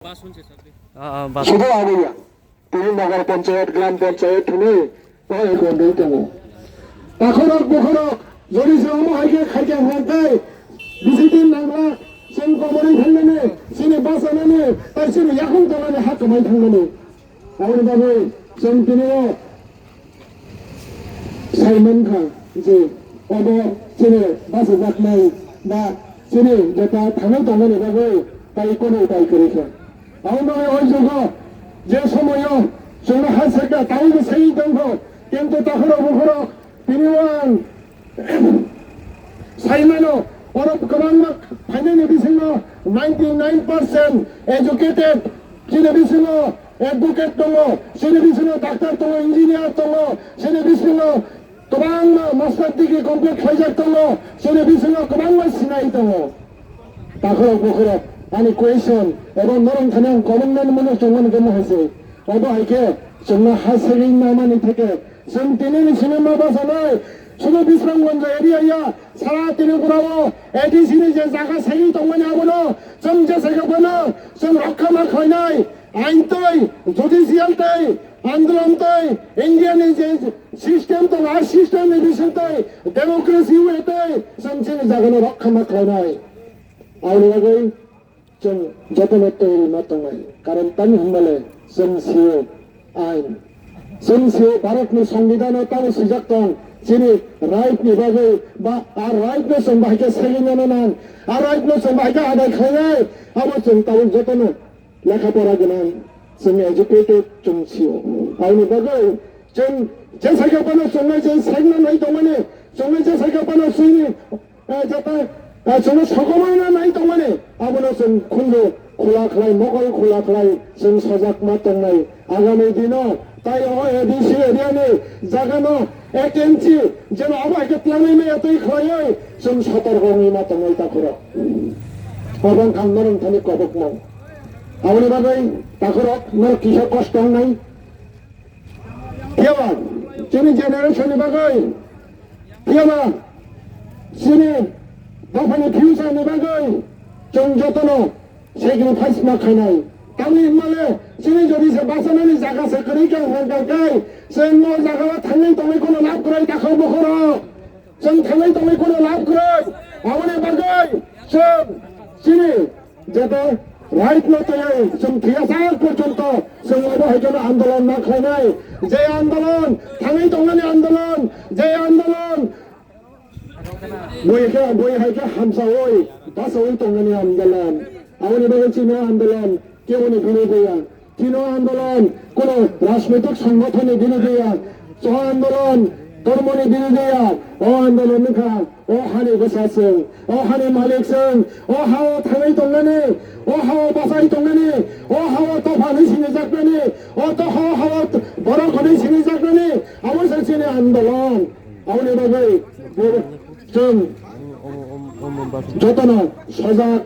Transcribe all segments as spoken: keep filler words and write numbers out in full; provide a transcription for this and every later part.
Ah, ah, bas. Sudu abuya. Tini nagar panchayat, gram panchayat hwnwi o ekondwi tongo. Takhorok bukhorok jodi se omo hai khe khaikhe hwnkhe bisi din nangla chwng komorwi thangnani, chini bachanani, tai chini yakung tongnani ha kwmai thangnani. Aboni bagwi chwng tini o sai mankha je obo chini bachajaknai ba chini jeta thangwi tongmani bagwi tai kono upai kwrwi kha. Aboni bagwi o jugo je somoyo chwngno ha sekha taibo sai tongkho, kintu takhorok bukhorok tini o ang Saimano, oro kwbangma phainani bisingo ninety nine percent educated, chini bisingo advocate tongo, chini bisingo doctor tongo, engineer tongo, chini bisingo kwbangma master degree complete khlaijak tongo, chini bisingo kwbangma sinai tongo. Takhorok bukhorok, ani question, ebo norong thani ang kwbangma mano chongmani khe mohai se. Obo hai khe chwngno ha segwi namani theke, chwng tinini sinima bachanai, sudu Bisramganj area ya, Sara Tripura o A D C ni je jaga segwi tongmani abono chwng je jaga bono chwng rokha ma khlainai. Ain tei, judicial tei, andolon tei, India ni je system tongo, a system ni bising tei, democracy way tei chwng chini jaga no rokha ma khlainai. Aboni bagwi chwng jotono twi ma tongnai. Karon tamni hwnba le chwng sio ain. Chwng sio Bharatni Songbidan o tamo swijak tong, chini right ni bagwi ba a right no chwng bahai khe segwi mano nang, a right no chwng bahai khe adai khlainai, abo chwng tabuk jotono lekha pora gwnang, chwng educated chwng sio. Aboni bagwi chwng je sakha phano chwngno je segna nai tongmani, chwngno je sakha phano chwngni Eh, jata, eh, chwngno sokomorna nai tongmani, abono chwng khunju khula khlai, mokol khula khlai, chwng sajak ma tongnai. Agami dino tai o A D C area ni jaga no ek inchi jeno abo hai khe twlangwi maya twi khlaiwi chwng sotorko wngwi ma tongnai takhorok. Obo wngkha norok thani kobokmung. Aboni bagwi takhorok norok kisa kosto wngnai. Phiyaba chini generation ni bagwi, phiyaba chini dophani future ni bagwi chwng jotono sacrifice ma khainai. Tamni hwnmale chini jodi se bachanani jaga se kwrwi khe hwnkha khe chwng o jaga o thangwi tongwi kheno lab kwrwi takhuk bukhurok. Chwng thangwi tongwi kheno lab kwrwi. Aboni bagwi chwng chini Jeta right no twiwi chwng thwiyasak porjonto chwng obo hai kheno andolon ma khlainai. Je andolon thangwi tongnani andolon, je andolon bui khe, bui hai khe hamsaui basaui tongnani andolon. Aboni bagwi chini andolon keboni birodhi ya. Chini andolon kono rajnitik songgothonni birodhi ya. O andolon dhormoni birodhi ya. O andolon wngkha O hani bwsa chwng, o hani malik chwng, o ha-o thangwi tongnani, o ha-o bachai tongnani, o ha-o topha hwnwi sinijaknani, o to-, o ha-o borok hwnwi sinijaknani, abo se chini andolon. Aboni bagwi bo-, chwng jotono sojak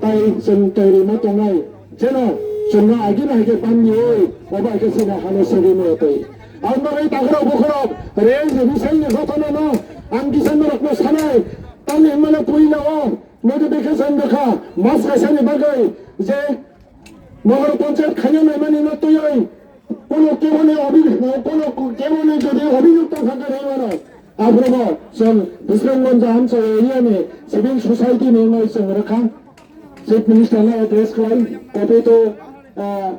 tai chwng twi rwma tongnai. Jeno chwngno agini hai khe bamni oi, obo hai khe chini hano segwi mano twi. Ang bagwi takhorok bukhorok rel bisingni jotono no ang kisa norokno sanai, tamni hwnmano puila o notification rwkha mas kaisani bagwi je Nagar Panchayat khaina naimani no twiwi kono keboni obhi-, kono keboni jodi obhijog tongkha khe rwmano, aphuru bo chwng Bisramganj Amcha area ni civil society ni wngwi chwng rwkha. Chief Minister no address khlai, copy to, uh,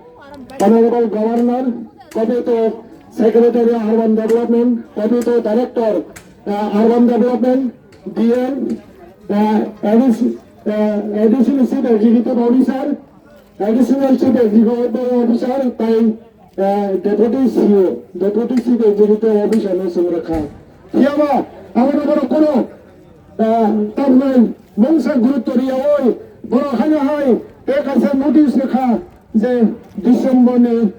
Honorable Governor, copy to Secretary Urban Development, copy to Director, uh, Urban Development, D M, uh, A D C, uh, Additional Chief Executive Officer, Additional Chief Executive Officer, tai, uh, Deputy C E O, Deputy Chief Executive Officer no chwng rwkha. Phiyaba, abo no borok kono, uh, tamnai mungsa gurutto riyawi, borok haino hai tei kaisa notice rwkha je December ni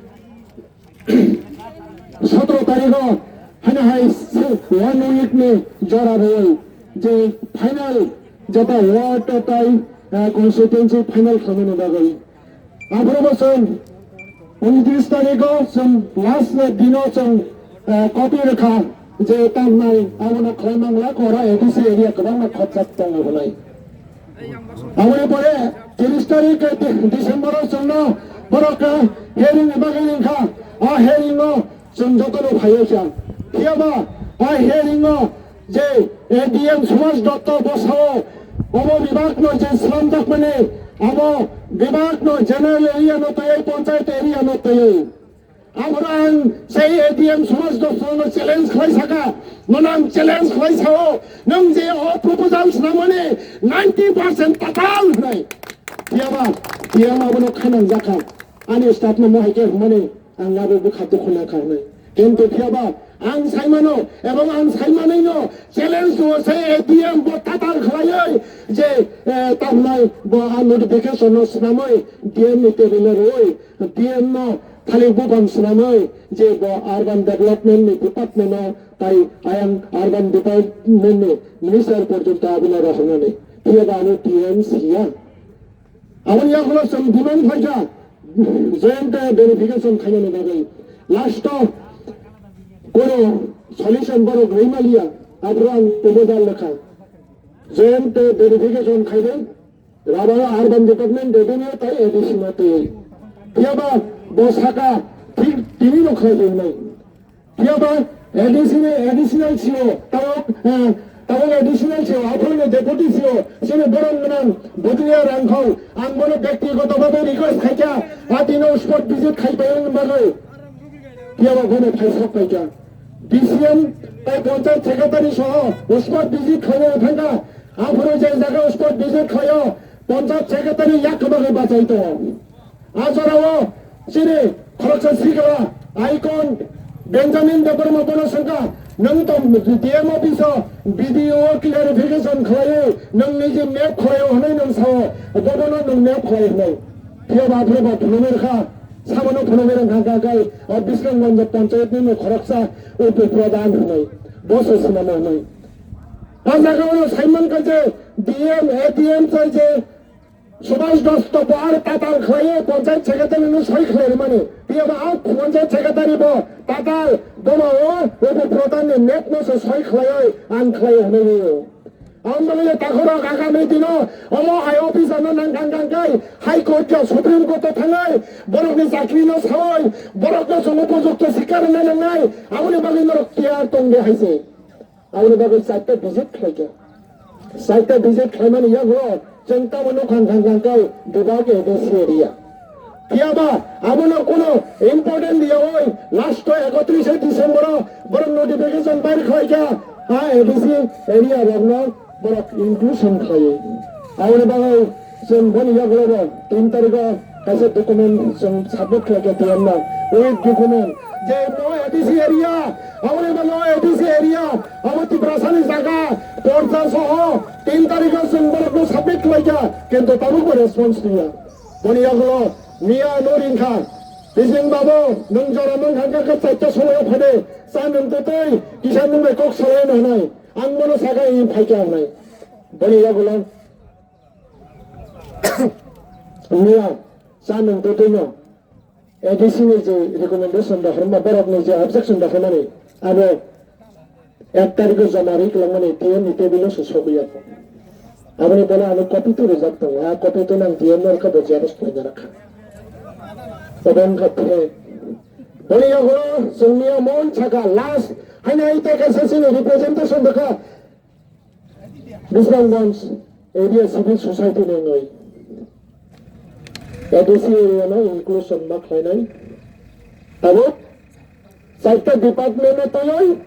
sotoro tarikh o haino hai se one week ni jora rwi je final jeta ward tei, uh, constituency final khlaimani bagwi. Aphuru bo chwng untris tarikh o chwng last ni dino chwng, eh, copy rwkha je tamnai abono khlai mangla kora A D C area kwbangma khopjak tongo hwnwi. Aboni pore Tris tarik December o chwngno borok khe hearing ni bagwi wngkha. A hearing o chwng jotono phaiwi kha. Phiyaba a hearing o je A D M Subhash Dutta bosao obo bibak no je slamjakmani, abo bibak no general area no twiwi, panchayat area no twiwi. Aboro ang sei A D M Subhash Dutta no challenge khlai saka, nono ang challenge khlai sao, nwng je o proposal swnamani ninety percent tatal hwnai. Phiyaba, phiyaba abono khanang jakha. Ani staff no mohai khe hwnmani ang abo bwkha dukhu nangkha hwnwi. Kintu phiyaba ang saimano, ebong ang saimanino challenge o sei A D M bo tatal khlaiwi je, eh, tamnai bo a notification no swnamwi D M ni table o rwui D M no thalik buphang swnamwi je bo urban development ni department o tai ayang urban development ni minister porjonto abono rohornani. Phiyaba ano D M siya. Aboni yagulo chwng demand khlaikha joint verification khainani bagwi. Last o kono solution borok rwimaliya, abro ang proposal lekha. Joint verification khainai. Rabaro urban department revenue tai A D C no twi. Phiyaba bo saka thik tini no khlai ringnai. Phiyaba A D C ni additional C O, tabok, eh, tabok additional C O, aphuru ni deputy C O, sini borok gwnang Bodoliya Rangkhol, ang bono byaktigoto bhabe request khaikha, a dino spot visit khaipai wngni bagwi. Phiyaba bono phaisok paikha. D C M tai panchayat secretary soho spot visit khaina thangkha. Aphuru je jaga spot visit khlaio, panchayat secretary yak bagwi bachai tongo. A jorao chini khoroksa sikla icon Benjamin Debbarma bono swngkha, "Nwng to D M office o B D O clarification khlaiwi nwng niji map khlaio," hwnwi nwng sao, bobono nwng map khlai hwnwi. Phiyaba phiyaba phunugwi rwkha, sabono phunugwi rwkha kha khe o Bisramganj panchayat ni khoroksa upo pradhan hwnwi, boso sinamo hwnwi. A jaga o saiman kha je D M, A D M chai je Subhash Dutta bo ar tatal khlaiwi panchayat secretary no soi khlai rwmani. Phiyaba a panchayat secretary bo tatal, bono o upo pradhan ni map no se soi khlaiwi ang khlai hwnwi rwo. Ang bagwi takhorok agami dino omo hai officer no nang kang kang kai High Court ya Supreme Court o thangnai borok ni chakri no sawi borok no chwng upojukto sikar rwna nangnai aboni bagwi norok tiyar tong de hai se. Aboni bagwi chaita visit khlaikha. Chaita visit khlaimani yago chwng tamo nukha kang kang kai bebak A D C area. Phiyaba abono kuno important riyawi last o ekotris December o borok notification bair khlaikha, ha A D C area rokno borok inclusion khlaiwi. Aboni bagwi chwng boni yagulo bo tin tarikh o kaisa document chwng submit khlaikha D M no. With document je mo A D C area, aboni bagwi A D C area, abo Tiprasani jaga, porcha soho tin tarikh o chwng borokno submit khlaikha, kintu tabukbo response riya. Boni yagulo miya no ringkha, "Bising babu, nwng jora mangkha khe chaita somoyo phade, cha nwng totwi kisa nwng bai kok salai no hwnai, ang bono saga i phaikha," hwnai. Boni yagulo miya cha nwng totwi no A D C ni je recommendation da hwnma borok ni je objection da hwnmani abo ek tarikh o joma ri kwlangmani D M ni table o se sogwi ya. Aboni bono ano copy to rijak tongo, a copy to nang D M no rwkha bo jero se paina rwkha. Obo wngkha phe. Boni yagulo chwng miya mon saka last haino ite kaisa chini representation rwkha. Bisramganj area civil society ni wngwi A D C area no inclusion ma khlainai. Tabuk chaita department no twiwi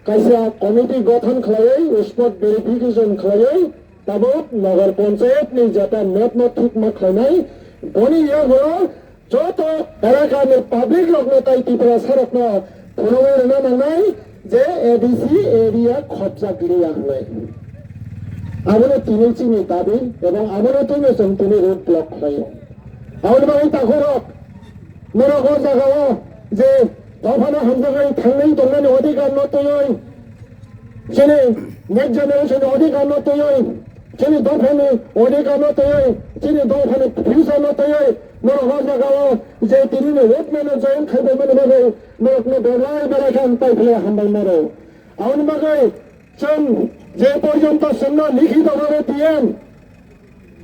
kaisa committee gothon khlaiwi spot verification khlaiwi tabuk Nagar Panchayat ni jata map no thik ma khlainai. Boni yago joto elakani public rokno tai Tiprasa rokno phunugwi rwna nangnai je A D C area khopjak liya hwnwi. Abono tini chini dabi ebong abono tini chwng tini road block khlaio. Aboni bagwi takhorok norok o jagao je dophano hamjaknai thangwi tongnani odhikar no twiwi chini next generation ni odhikar no twiwi, chini dophani odhikar no twiwi, chini dophani future no twiwi, norok o jagao je tini ni women no join khaibai mani bagwi norok no belai belai khe ang paiphle hambai mano. Aboni bagwi chwng je porjonto chwngno likhito bhabe D M,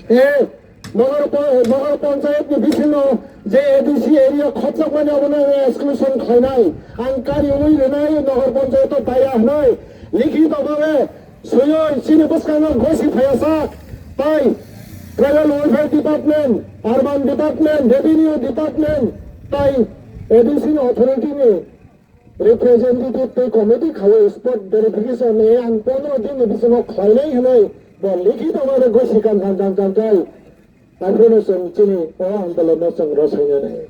eh, Nogar po-, Nogar Panchayat ni bisingo je A D C area khopjakmani abono ang exclusion khlainai, ang kariwi rwnai Nogar Panchayat o daya hwnwi likhito bhabe swiwi chini bwskango gosi phaiyasak, tai Tribal Welfare Department, Urban Department, Revenue Department, tai A D C ni authority ni representative tei committee khaui spot verification ni ang pondro din ni bisingo khlainai hwnwi bo likhito bhabe gosi kan kan kan kan kai aphuru chwng chini o andolon no chwng rwsainani.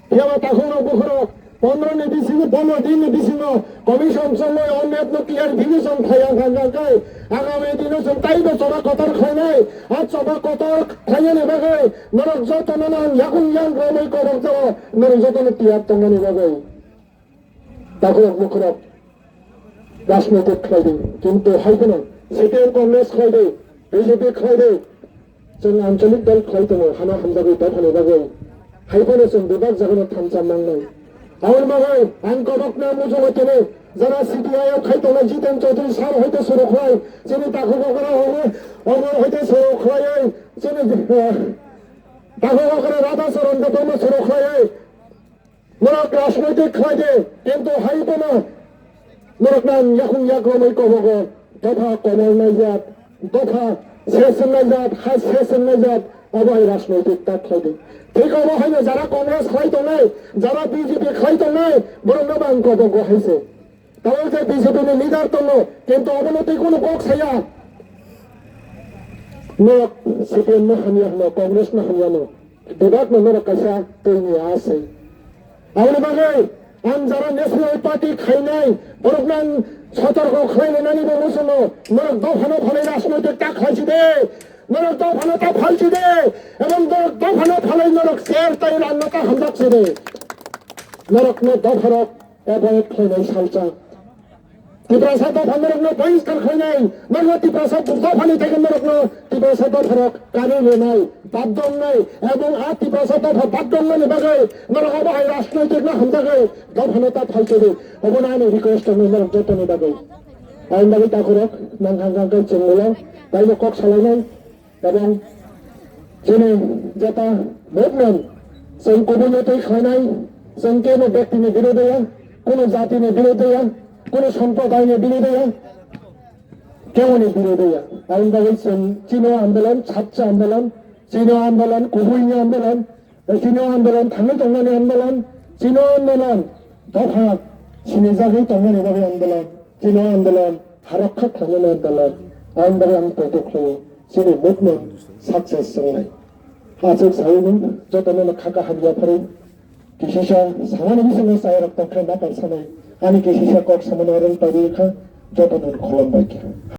Phiya ba takhuk rok bukhuk rok pondro ni bisingo, pondro din ni bisingo commission chongwi o map no clarification khlaiya kan kan kai agami dino chwng taibo choba kotor khlainai. A choba kotor khlainani bagwi norok joto no ang yakung yang romwi kobok jao, norok joto no tiyar tongnani bagwi. Takhuk bukhuk rok rajnitik khlai di, kintu hai phano C P M Congress khlai di, B J P khlai di, chwng ancholik dol khlai tongo, hano hamjagwi dophani bagwi. Hai phano chwng bebak jagano thansa mangnai. Aboni bagwi ang kobokno muchungo tini jara C P I O khai tongnai Jiten Chaudhary sir hoite suru khlai, chini takhuk okra obo, obo hoite suru khlaiwi, chini, eh, takhuk okra Radha Charan Debbarma suru khlaiwi, norok rajnoitik khlai di, kintu hai phano norok nang yakung yak romwi kobogo, dopha komol naijak, dopha session naijak, ha session naijak, abo hai rajnoitik ta khlai di. Thik obo haino jara Congress khlai tongnai, jara B J P khlai tongnai, borokno bo ang kobogo hai se. Tabuk je B J P ni leader tongo, kintu obono tei kunu kok saya. Norok C P M no hamya hwno, Congress no hamya hwno. Bebak no norok kaisa tongni ase. Aboni bagwi ang jara National Party khainai, borok nang sotorko khlai nani bo muchungo, norok dophano phalai rajnoitik ta khlai si de, norok dophano ta phal si de, ebong norok dophano phalai norok chair tai ranno ta hamjak si de. Norok no dopharok avoid khlainai salsa. Tiprasa dopha norokno bohiskar khlainai, norokno Tiprasa dophani theke norokno Tiprasa dopharok kari rwnai, bad dongnai, ebong a Tiprasa dopha bad dongmani bagwi norok obo hai rajnoitik no hamjagwi dophano ta phalchadi. Obono ani request tongo norok jotoni bagwi. Aboni bagwi takhurok nang hang hang khe chwng ulo, taibo kok salainai. Ebong chini jeta movement, chwng kubui no twi khlainai, chwng kebo bektini birodhe ya, kuno jatini birodhe ya, kuno somprodayni birodhe ya, keboni birodhe ya. Aboni bagwi chwng chini o andolon, chapsa andolon, chini o andolon, kubuini andolon, chini o andolon, thangwi tongnani andolon, chini o andolon, dopha sinijagwi tongnani bagwi andolon. Chini andolon, harok kha khlainani andolon, ang bagwi ang poito khlaio, chini movement success wngnai. Aswk saui nwng jotono no kha kaham yapharwi, kisisa samani bisingo chayarok tongkhe natal sanai, ani kisisa kok samano rwng taiwi kha, jotono khulum bai khe.